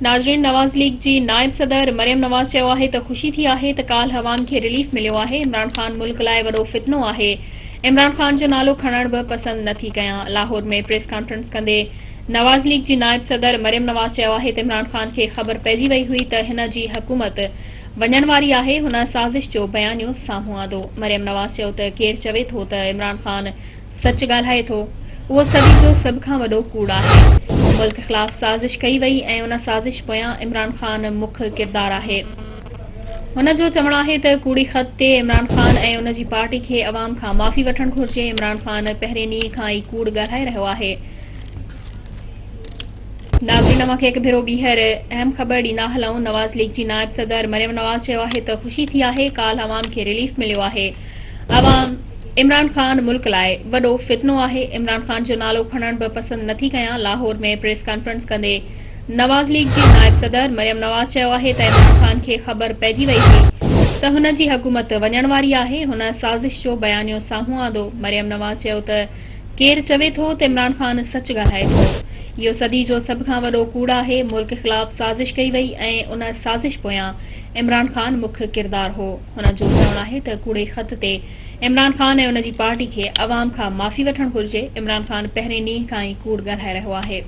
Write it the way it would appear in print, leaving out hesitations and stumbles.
ناظرين نواز ليگ جي نائب صدر مريم نواز چيو آهي ته خوشي ٿي آهي ته ڪالهه عوام کي رليف مليو آهي، عمران خان ملڪ لاء وڏو فتنو آهي، عمران خان جو نالو کڻڻ به پسند نه ٿي ڪيان. لاهور ۾ پريس ڪانفرنس ڪندي نواز ليگ جي نائب صدر مريم نواز چيو آهي ته عمران خان کي خبر پئجي وئي هئي ته هن جي حڪومت وڃڻ واري آهي، هن سازش جو بيانيو سامهون آندو. مريم نواز چيو ته ڪير چوي ٿو ته عمران خان سچ ڳالهائي ٿو، اهو صدي جو سڀ کان وڏو ڪوڙ آهي. ملڪ خلاف سازش ڪئي وئي ۽ ان سازش پويان عمران خان مک ڪردار آهي. هن جو چوڻ آهي ته ڪوڙي خط تي عمران خان ۽ ان جي پارٽي کي عوام کان معافي وٺڻ گهرجي، عمران خان پهرين ڏينهن کان ئي ڪوڙ ڳالهائي رهيو آهي. ناظرين اوهان کي هڪ ڀيرو ٻيهر اهم خبر ڏيندا هلون نواز ليگ جي نائب صدر مريم نواز چيو آهي ته خوشي ٿي آهي ڪالهه عوام کي رليف مليو آهي عوام عمران خان ملڪ لاء وڏو فتنو آهي عمران خان جو نالو کڻڻ به پسند نٿي ڪيان لاهور ۾ پريس ڪانفرنس ڪندي نواز ليگ جي نائب صدر مريم نواز چيو آهي ته عمران خان کي خبر پئجي وئي هئي ته هن جي حڪومت وڃڻ واري آهي هن سازش جو بيانيو سامهون آندو مريم نواز چيو ته ڪير چوي ٿو ته عمران خان سچ ڳالهائي ٿو؟ اهو صدي جو سڀ کان وڏو ڪوڙ آهي، ملڪ خلاف سازش ڪئي وئي ۽ ان سازش پويان عمران خان مک ڪردار هو. هن جو چوڻ آهي ته ڪوڙي خط تي عمران خان ۽ ان جي پارٽي کي عوام کان معافي وٺڻ گهرجي، عمران خان پهرين ڏينهن کان ئي ڪوڙ ڳالهائي رهيو آهي.